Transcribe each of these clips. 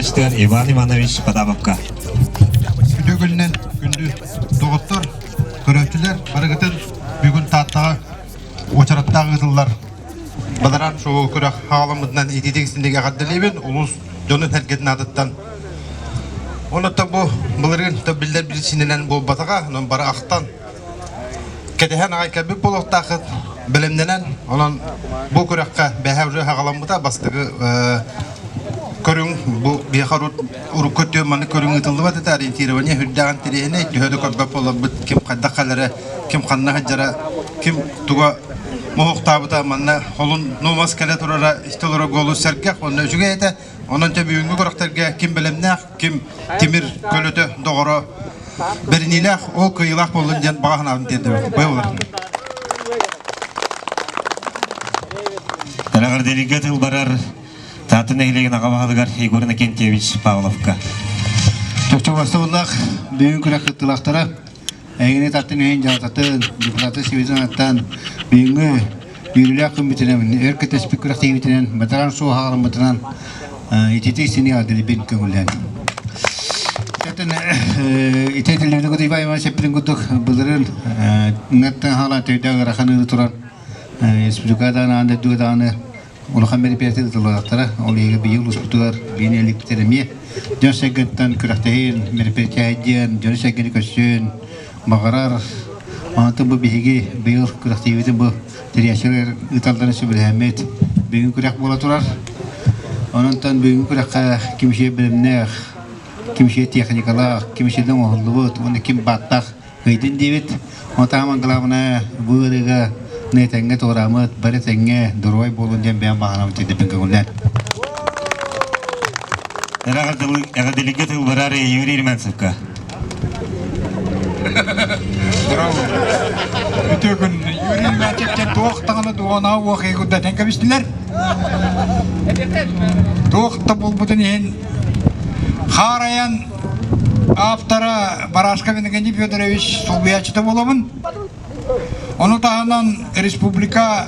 солбуйааччытыгар Иван Иванович Потаповка. Күндү күнүнэн күндү доҕоттор, көрөөччүлэр барыгытын бүгүн Тааттаҕа уочараттаах ыытыллар Бадаран шоу күрэх хаҕаламмытынан итиитик истинник эҕэрдэлиибин улуус дьонун сэргэтин аатыттан. Онуттан бу былырыын биллэр биричиинэнэн буолбатаҕа, онон бары ахтан кэтэһэн аҕай кэлбит буолуохтааххыт бэлэмнэнэн онон бу күрэххэ бэһэ уже хаҕаламмыта бастакы көрүҥ бу биһиэхэ урукку өттүгэр маннык көрүҥ ыытыллыбат этэ ориентирование үрдээҕин интэриэһинэй төһө да көрбөт буоларбыт ким хайдах кэлэрэ ким ханна сылдьара ким туга моһуохтаабыта манна холун нуомас кэлэ турара истэ олорорго олус сэргэх уонна үчүгэй этэ онон дьэ бүгүҥҥү күрэхтэргэ ким бэлэмнээх ким тимир көлөтө доҕоро бэриниилээх ол кыайыылаах буоллун диэн баҕа санаабын тиэрдэбин. Бай Эҕэрдэлииргэ тыл барар Таатта нэһилиэгин аҕа баһылыгар Егор Иннокентьевич Павловка. Чоччобастабыллаах бүгүн күрэх кыттыылаахтара эйигини тартын иһин дьаһалтатын, депутаты Сибизин аттан бүгүҥҥү үөрүүлээх күммүтүнэн, өр кэтэспит күрэхтэһиибитинэн, бадаран суоһаҕаламмытынан итити истини эҕэрдэлиибин көҥүллээн. Ити этиллибит Иван Иванович эппитин курдук былырыын ҥаттан хаалан төйдөөх ыарахан ыары туран республика даҕаны аан дойдуга даҕаны улахан мероприятие ыытыллыбатахтара. Ол иһигэр биһиги улууспутугар биини эликпитэр эмиэ дьон-сэргэттэн күрэхтэһиин, мероприятие диэн дьону-сэргэни көрсүөн баҕарар. Онтон бу биһиги быйыл күрэхтэһиибитин бу тэрийээччилэр ыыталларын сөбүлэһэммит бүгүн күрэх буола турар. Онон бүгүҥҥү күрэххэ ким үчүгэй бэлэмнээх, ким үчүгэй техникалаах, ким үчүгэйдик оҥоһуллубут уонна ким бааттаах кыайдын диэбит. Онтон главное бу ыарыыга этэҥҥэ туорааммыт, бары этэҥҥэ доруобай буолун диэн бэйэм баҕарабын тиэрдэппин көҥүллээн. Эҕэрдэлииргэ тыл барар Юрий Риманцевка. Браво. Үтүө күн. Юрий Риманцевтен туох даҕаны дуоҕанаа уох егурдатан кэбистилэр. Туох да буолбутун иһин хаарайан автора Барашков Иннокентий Федорович солбуйааччыта буолабын. Ону таһынан республика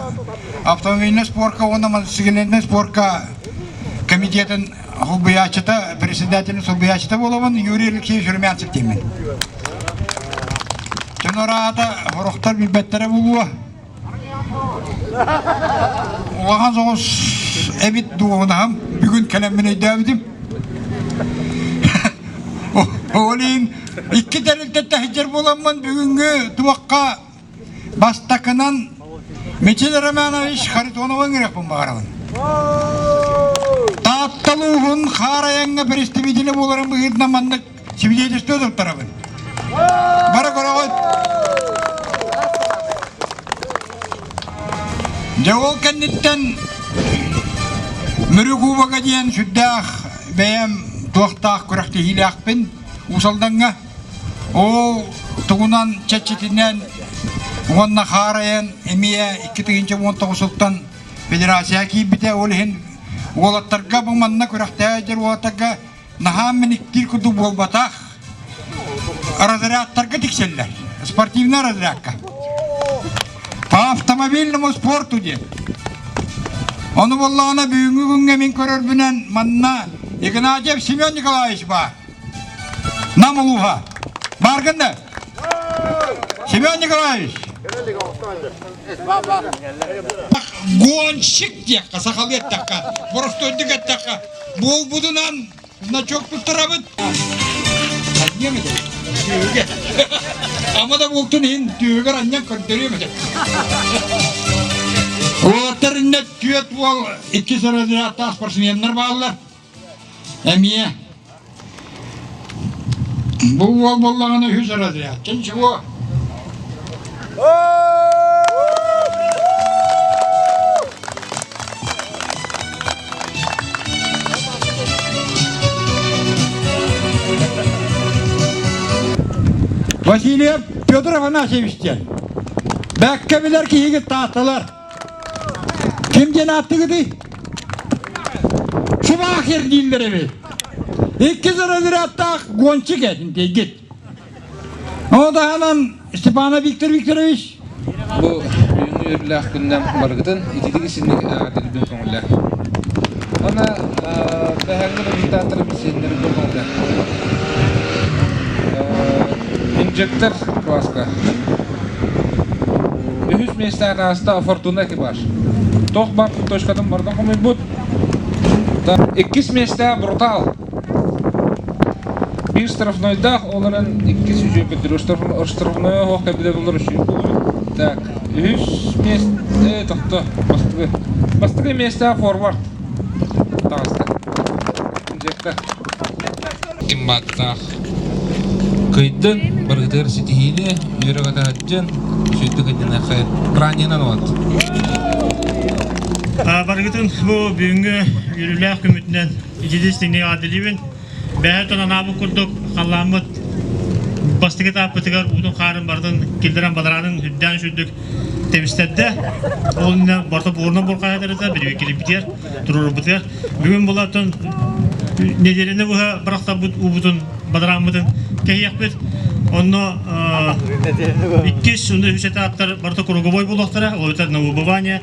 автомобильнай спорка уонна мотоциклетнай спорка комитетын солбуйааччыта, председателин солбуйааччыта буолабын Юрий Алексеевич Румянцев диэммин. Дьон араата сорохтор билбэттэрэ буолуо. Улахан соҕус эбит дуоһунаһым бүгүн кэлэммин өйдөөбүтүм. Ол иһин икки тэрилтэттэн сылдьар буоламмын бүгүҥҥү туохха бастакынан Мичил Романович Харитоновы ыҥырыахпын баҕарабын. Таатта улууһун хаар айаҥҥа представителэ буоларын быһыытынан маннык свидетельство туттарабын. Бары көрөҕүт. Дьэ ол кэнниттэн Мүрү Кубога диэн сүрдээх бэйэм туохтаах күрэхтэһиилээхпин Уус Алдаҥҥа. Ол тугунан чэччитинэн уонна хаарайан эмиэ 2019 сылтан федерация киирбитэ. Ол иһин уолаттарга бу манна күрэхтэһэ уолаттарга наһаа миниктиир курдук буолбатах. Разрядтарга тиксэллэр. Спортивный разрядка. По автомобильному спорту диэн. Ону буоллаҕына бүгүҥҥү күҥҥэ мин көрөрбүнэн манна Игнатьев Семен Николаевич баар. Нам улууһа. Бааргын да? Семен Николаевич. Гонщик диэххэ, сахалыы эттэххэ, боростуойдук эттэххэ, буолбутунан значок туттарабыт. Анньыам этэ. Түөһүгэ. Ама да буолтун иһин түөһүгэр анньан көрдөрүөм этэ. Уолаттар иннэ түөрт уол иккис разрядтаах спортсменнар бааллар. Эмиэ бу уол буоллаҕына үһүс разряд. Ничего. Васильев Петр Афанасьевич диэн. Бэккэ билэр киһигит таатталар. Ким диэн ааттыгытый? Шумахер дииллэр эбит. Иккис разрядтаах гонщик этин тейгит. Ол таһынан Степана Виктор Викторович. Бу бүгүҥҥү үөрүүлээх күннэн барыгытын ититик исинник эҕэрдэлиибин көҥүллээх. Уонна. Бэһэҥҥи результаттары билсиэннэри булбата. Инжектор класска. Үһүс миэстэҕэ таҕыста Фортуна экипаж. Туох бар точкатын барытын хомуйбут. Иккис миэстэҕэ Брутал. Биир штрафнойдаах, ол эрэн иккис үчүгэй көрдөрөр. Штрафной оһох кэлбитэ булар үчүгэй буолуо. Так, үһүс миэстэ тохто бастакы. Бастакы миэстэҕэ форвард таҕыста. Инжектор. Кимбаттаах кыйдын, барытыгар ситиһиини, үөрэ-көтө сылдьын, үчүгэйдик кыйдыныаххайын. Бранньынан уот. Барыгытын бу бүгүҥҥү үөрүүлээх күммүтүнэн ититис тиҥнэй аадылыыбын. Бэһэ анаабыт курдук халлааммыт бастакы этаппытыгар уутун хаарын барытын киллэрэн бадараанын үрдээн сүрдүк тэбистэрдэ. Ол иннинэ барыта буорунан бурҕаайдарыта бирибиккилиппитигэр туруорбутугар. Бүгүн булатын нэдиэлэни быһа бырахтарбыт уубутун бадарааммытын кэһиэхпит. Онно иккис уонна үһүс этаптар барыта круговой буолуохтара, ол это на выбывание.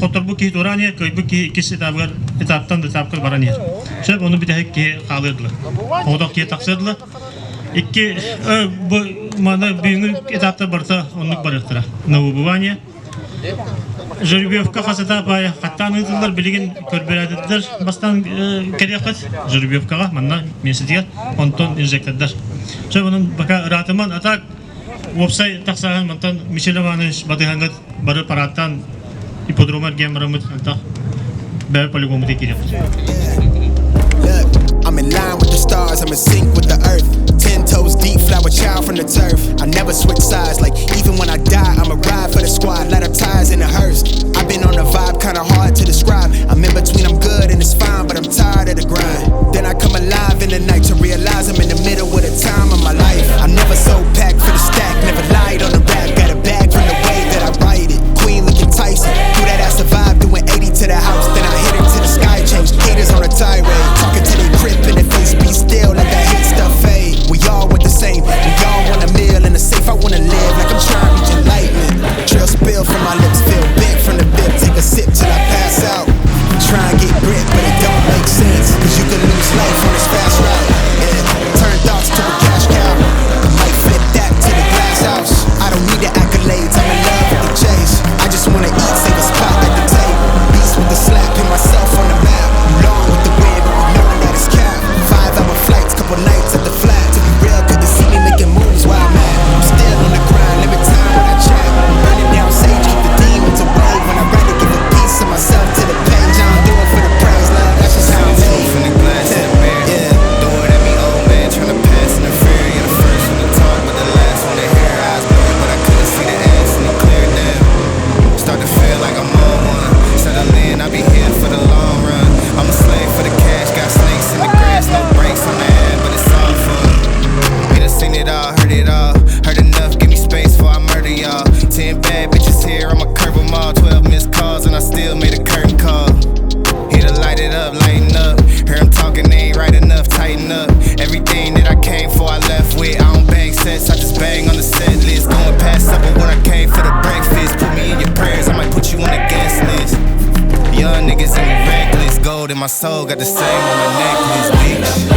Хотторбут киһи туораан иһэр, кыайбыт киһи иккис этабыгар этаптан да этапка баран иһэр. Сөп, ону бүтэһик киһи хаалыа дылы. Оҕотох киһи тахсыа дылы. Икки бу маны бүгүҥҥү этаптар барыта оннук барыахтара. На выбывание. Жеребьевка хас этап аайы хаттаан ыытыллар билигин көрбөрөөтүлэр бастаан кэлиэххит жеребьевкаҕа манна миэстэтигэр онтон инжектордар. Сөп, онон пока ыраатыман, а так Уопсай тахсааһын мантан Мишель Иванович батыһаҥҥыт бары парааттаан ипподрома эргийэн бараммыт антах бэйэ полигоммут киириэхпит. Look, I'm in line with the stars, I'm in sync with the earth. Ten toes deep, flower child from the turf. I never switch sides, like even when I die, I'ma ride for the squad, let her ties in the hearse. I've been on a vibe, kinda hard to describe. I'm in between, I'm good and it's fine, but I'm tired of the grind. Then I come alive in the night to realize I'm in the middle of the time of my life. I'm never so packed for the stack, never lied on the rap. Got a bag from the way that I write it. Queen looking Tyson, do that I survived, doing 80 to the house. Then I hit it to the sky change. Haters on a tirade, talking to they grip in the face, be still, let that hate stuff fade. We all want the same, we all want a meal in the safe. I wanna live like I'm trying to reach enlightenment. Trail spill from my lips, feel bent from the bib. Take a sip till I pass out. Try and get grip, but it don't make sense. Cause you can lose life on this fast route. Yeah. Turn thoughts to a cash cow. I might flip that to the glass house. I don't need the accolades, I'm in love with the chase. I just wanna eat, save a spot at the table. Beast with the slap, hit myself on the map. Long with the wind, but we knowin' that it's cap. 5-hour flights, couple nights at the flat. To be real, couldn't see me making moves while I'm at. I'm still on the grind, limit time when I chat. Burning down sage, keep the demons away. When I rather give a piece of myself to the page, I don't do it for the praise, love. That's just how I'm made. From the glass in the mirror. Yeah. Do it at me, old man, tryna pass in the fear. You're the first one to talk, but the last one to hear. Eyes blurry, but I couldn't see the ass in the clear now. Start to feel like I'm on one. Settle in, I be here for the long run. I'm a slave for the cash, got snakes in the grass, no brakes on the ad, but it's all fun. We done seen it all, heard it all. Heard enough, give me space before I murder y'all. 10 bad bitches here, I'ma curve them all. 12 missed calls, and I still made a curtain call. Here to light it up, lighten up. Hear 'em talking, they ain't right enough, tighten up. Everything that I came for, I left with. I don't bang sets, I just bang on the set list. Going past supper when I came for the breakfast. Put me in your prayers, I might put you on the guest list. Young niggas and we reckless. Gold in my soul, got the same on my necklace, bitch.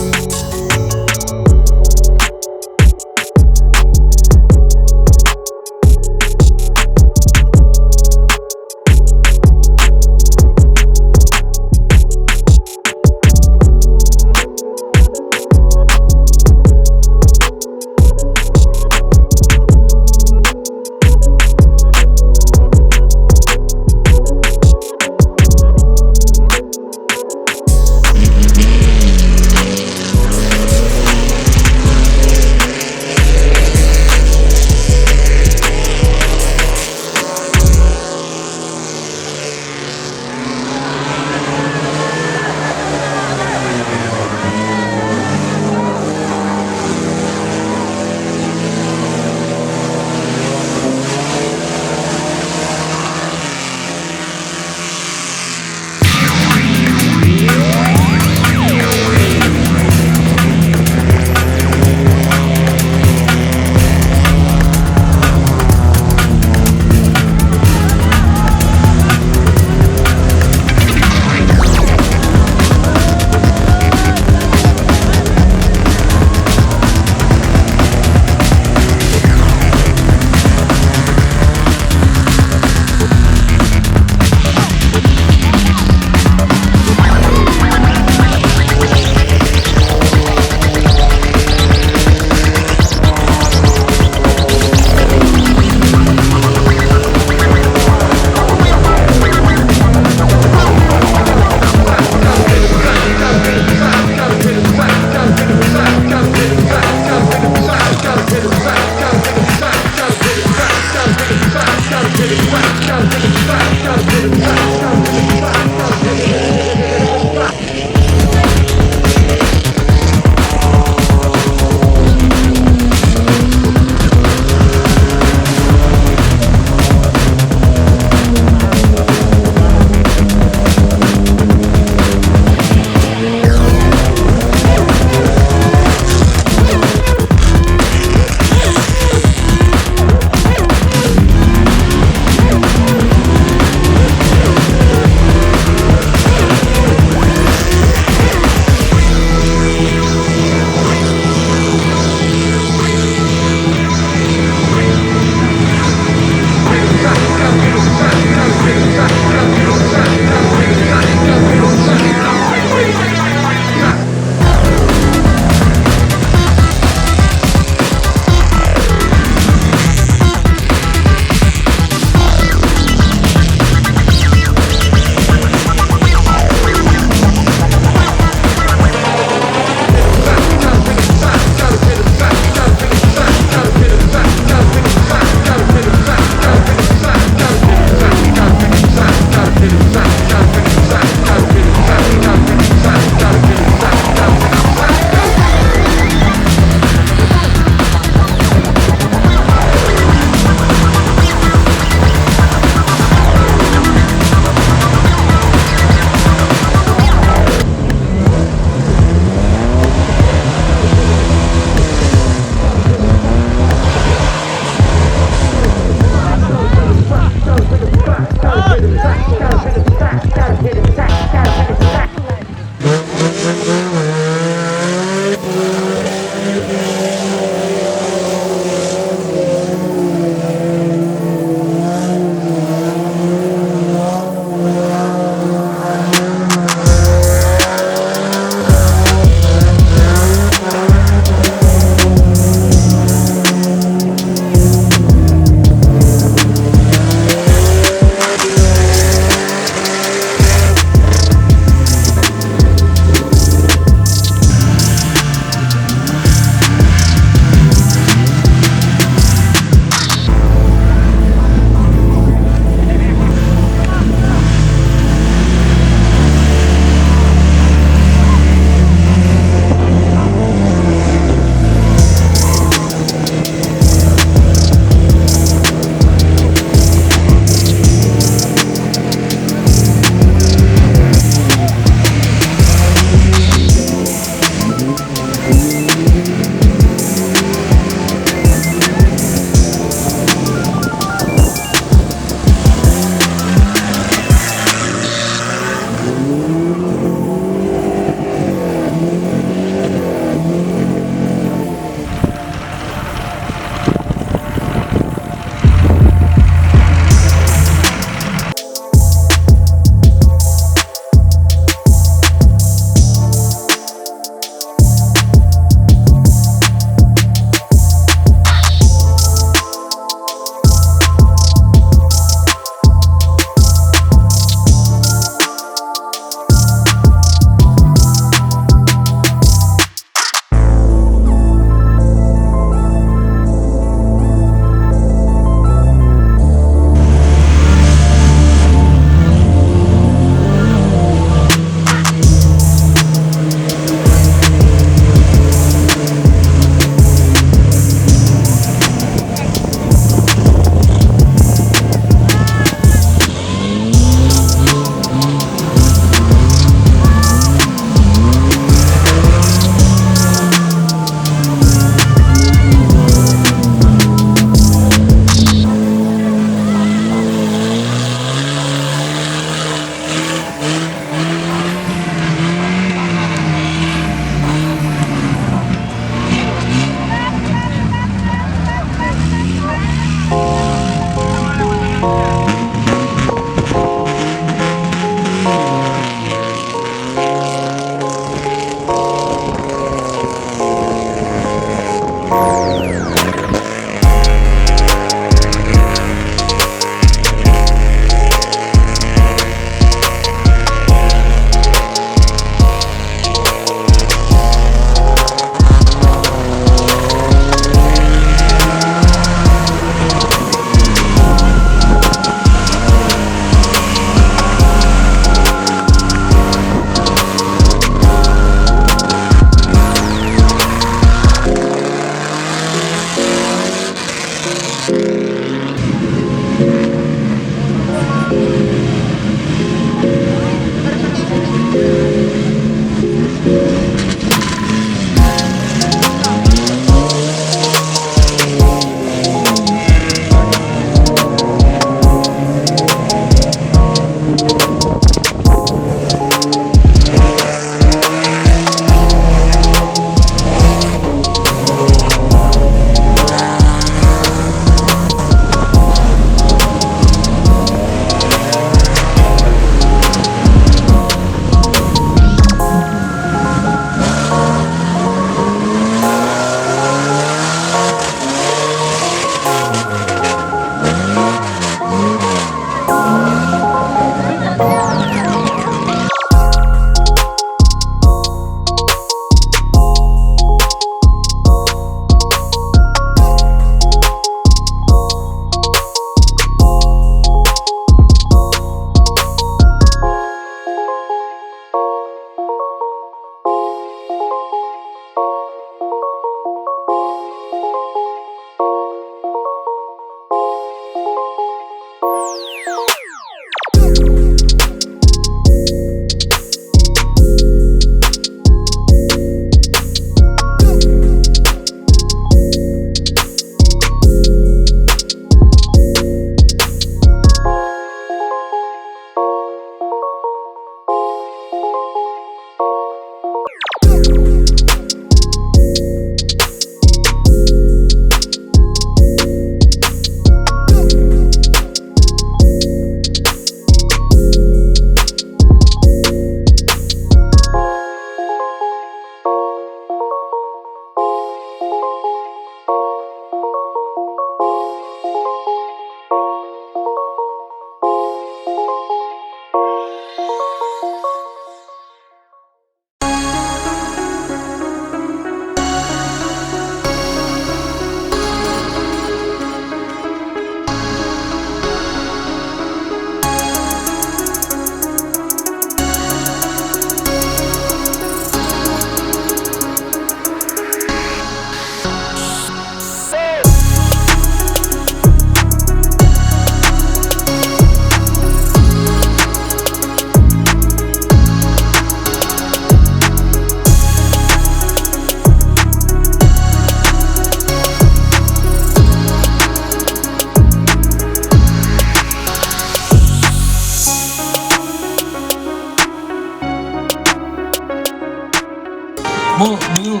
Бу быйыл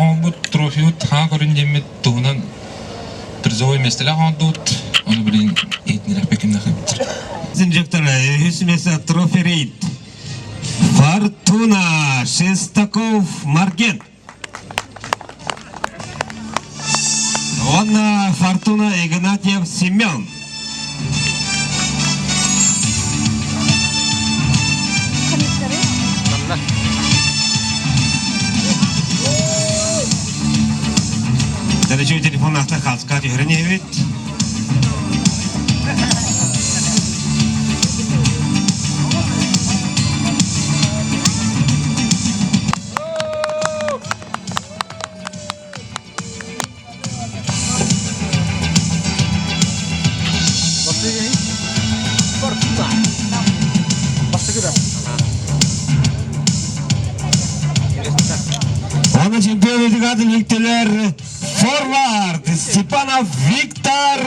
оҥорбут трофейбут хаҥа көрүн диэммит туһунан призовой миэстэлээх оҥордубут. Ону билигин иһитиннэрэхпит кимнээх эбиттэр. Инжектор үһүс место трофи рейд. Фортуна Шестаков Марген. Уонна Фортуна Игнатьев Семен. Дәрәже телефон ата хаска түһэрэн иһэбит. Оны чемпион етігатын үктелер форвард Степанов Виктор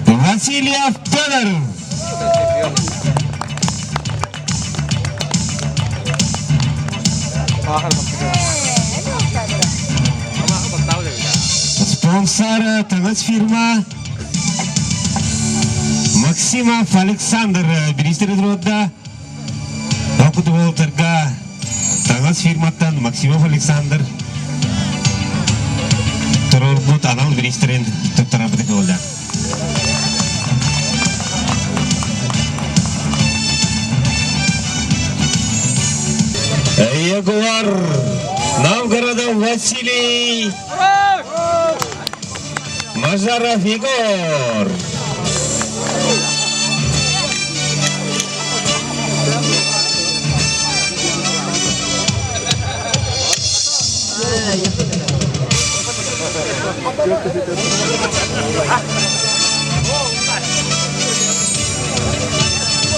Васильев Петр. Спонсор таҥас фирма Максимов Александр министр труда Окутуолтарга таҥас фирматтан Максимов Александр туруорбут анал министрин туттарабыт кылда. Ягуар Новгородов Василий Мажаров Егор.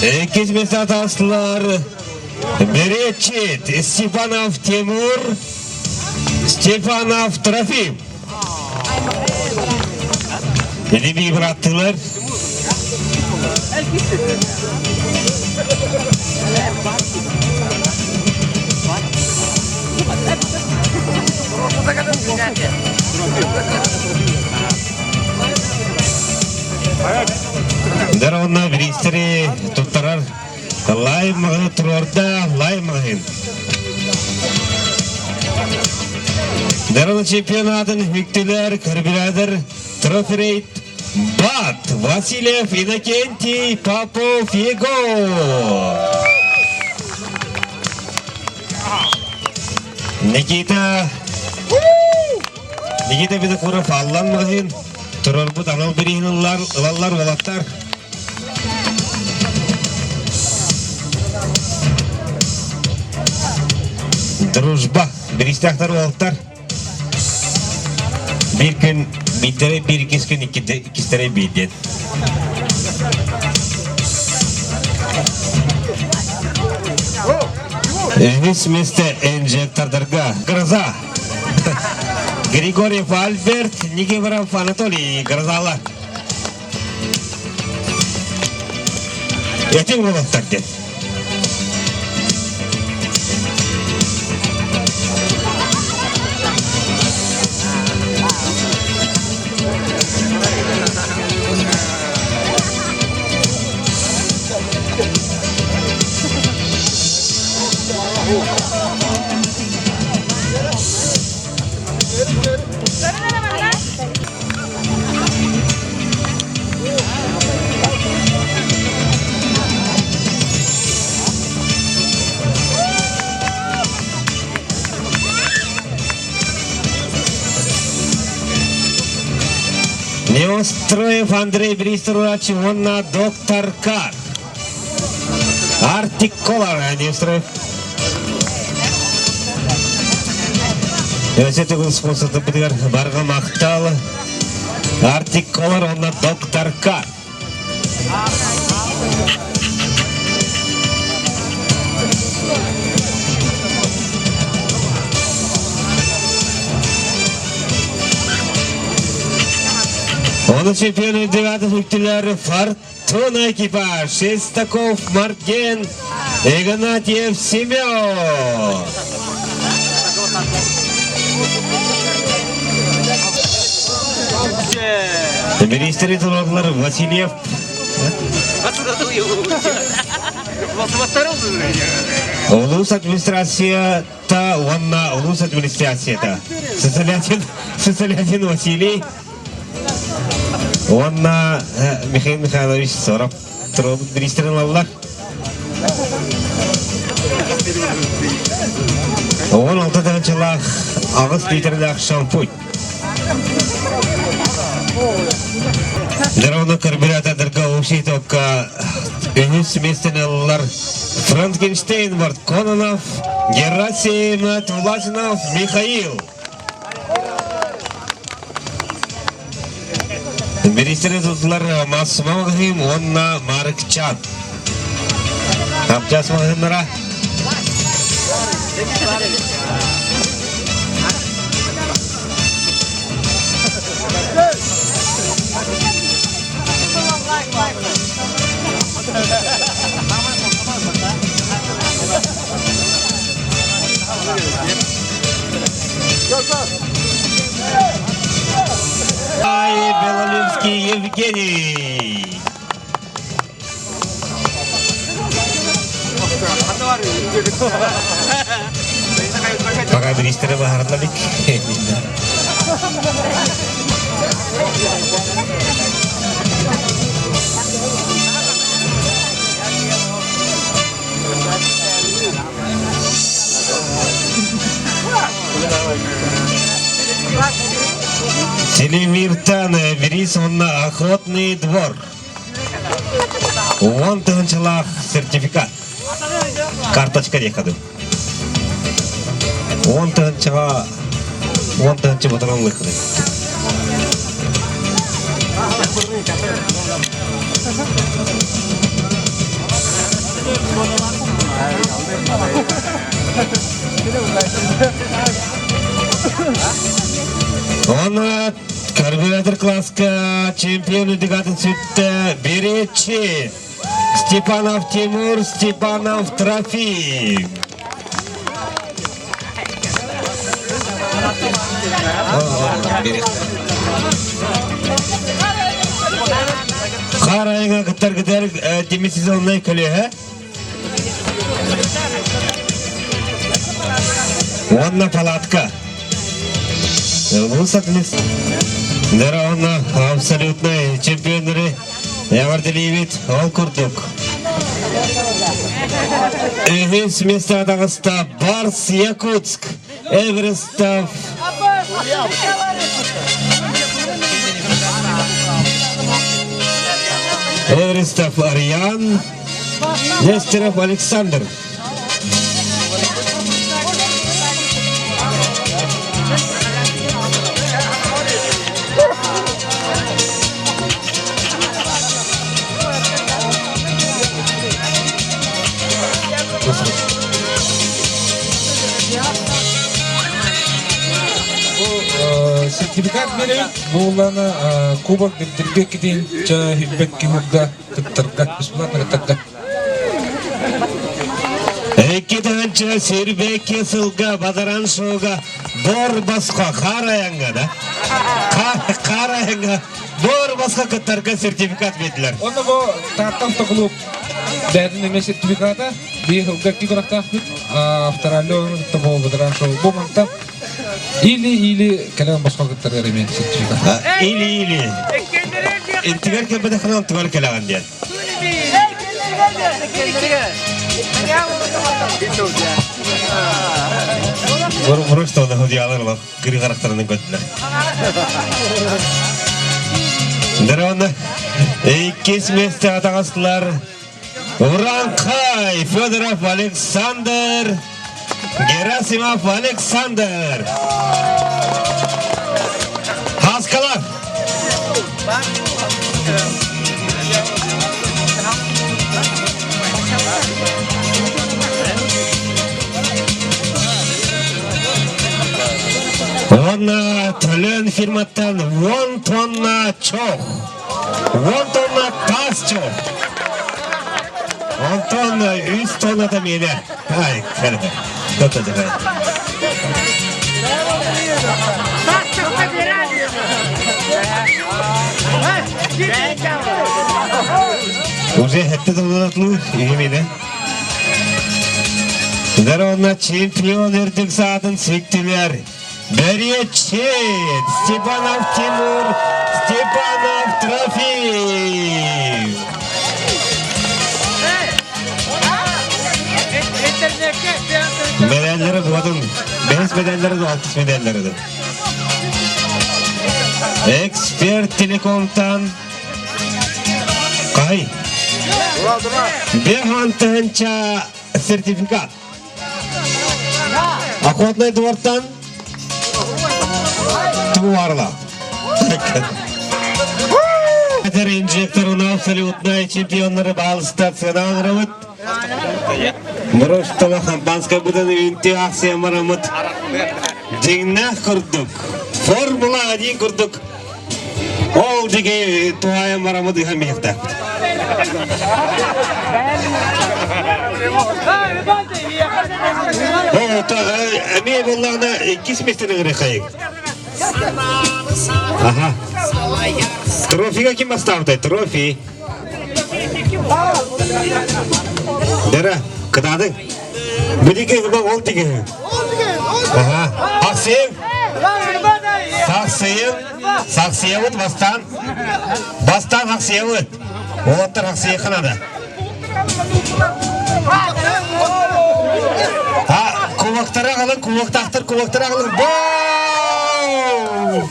Иккис миэстэ Беретчит Степанов Тимур, Степанов Трофим. Илии быраттылар. Дэр онно бириистэри туттарар лай маҕаны туруорда лай маҕаһын. Дэрон чемпионатын үктүлэр көрбүлэдэр трофирейт Бат Васильев Иннокентий Попов Егор. Никита Никита Винокуров Аллан маҕаһыын турарбыт анал бирииһин ылаллар уолаттар. Дружба бириистээхтэр уолаттар. Биир күн биирдэрэ биир иккис күн иккистэрэ биир диэн. Үһүс миэстэ инжектордарга Гроза. Григорьев Альберт, Никифоров Анатолий Грозалар. Этиҥ уолаттар диэн. Неустроев Андрей Бристрович уонна доктор Кар. Артик Колар Неустроев. Өсө төгүл спонсордорбутугар барҕа махтал. Артик Колор уонна Доктор Кар. Оны чемпион девятых үктүлэр Форт. Фортуна экипаж Шестаков Марген, Игнатьев Семен. Министр толордулар Васильев Улуус администрацията уонна улуус администрацията Сысолятин Василий уонна Михаил Михайлович Соров туруобут министрин ылаллар. 16 тыһыынчалаах аҕыс литрэлээх шампунь. Дорону карбюратордарга общий токка үһүс миэстэни ыллылар Франкенштейн Кононов, Герасим Туласинов Михаил. Бириистэрин тутулар Массыма Маҕаһыым уонна Марк Чан. Апчас маҕаһыыннара. Ай, Белолюбский Евгений! Пока министрі баһардлалик. Телемиртан Берис уонна Охотный двор. Уон тыһынчалаах сертификат. Карточка диэхэ 10 тыһынчаҕа 10 тыһынча ботуран ылыаххын. Оны карбюратор класска чемпион үрдүк сүттэ Беречи Степанов Тимур, Степанов Трофим. Харайга кыттар кытар демисезонный көлөһө. Уонна палатка. Улус Дара абсолютный чемпионнары эҕэрдэлиибит ол курдук. Үһүс место таҕыста Барс Якутск Эверестов Эверестов Ариан Нестеров Александр. Сертификат беребит буоллаана кубок дирге китин ча хиббек кимурга кыттарга бесплатно кыттарга. 2 тыһыынча 22 сылга Бадаран шоуга бор басқа харайанга да харайанга бор басқа кыттарга сертификат бердилер. Онно бу Таатта автоклуб бэйэтин эмиэ сертификата биир сылга икки күрэхтээхпит авторалли кытта бу Бадаран шоу бу мантан или-или кэлэн босхо кыттарыгар эмиэ сертификат. Или-или. Интигэр кэлбэтэххинэ онтугар кэлэҕин диэн. Просто оны худьялар олох кыры харахтарынан көттүлэр. Дөрөөнө иккис месте таҕыстылар Уранхай Федоров Александр Герасимов Александр. Хаскалар. Уонна Төлөн фирматтан 10 тонна чох. Уон тонна таас чох. Онтон үс тонната миэнэ. Ай, кэлбэ. Уже хетте тыллатлы, иһимине. Дөрөөнө чемпион үрдүк саатын сүктүлэр. Бэриэтчит Степанов Тимур, Степанов Трофим. Медальлары булатын. Бэһис медальлары да алтыс медальлары да. Эксперт телекомтан Кай. Бехантынча сертификат. Охотный двортан Туварла. Инжекторын абсолютный чемпионнары балыста цена Бороштала шампанское бутан үнти акция марамыт. Дьиҥнээх курдук. Формула-1 курдук. Ол диги туһайа марамыт ыһа миэхтэ. Эмиэ буоллаҕына иккис миэстэни ырыхайык. Ага. Трофига ким бастаабытай? Трофи. Дара, кытаадың. Бидики ол тиги. Ага. Ахсыйын. Сахсыйын. Сахсыйабыт бастаан. Бастаан хахсыйабыт. Уолаттар хахсыйыхха надо. А, кулактары алын, кулактаахтар кулактары алын. Боу!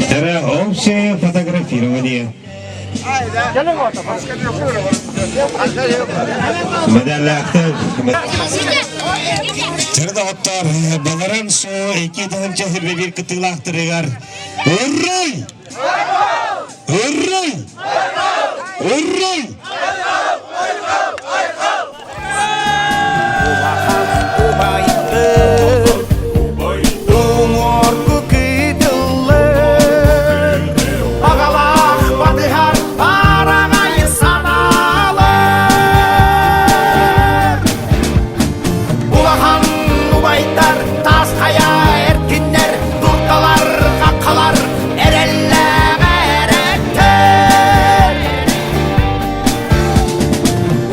Это общее фотографирование. Медаллаахтар. Чырдоҕоттор, баларан су икки тыһынча сирбе кытыылаахтарыгар Уррай! Уррай! Уррай! Улахан убайдыр уҥуоргу кыытыллыр аҕалаах батыһар араҕай санаалар Улахан убайдар таас хайа эркиннэр дурдалар хаххалар эрэллээх эрэттэр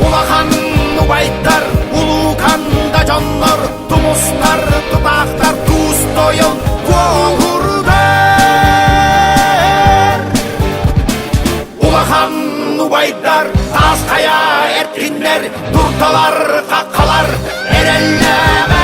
Улахан убайдар, улуукан да дьоннор, тумустар, тутаахтар, туус тойон куоһурдар. Улахан убайдар, таас хайа эркиннэр, дурдалар, хаххалар, эрэллээх.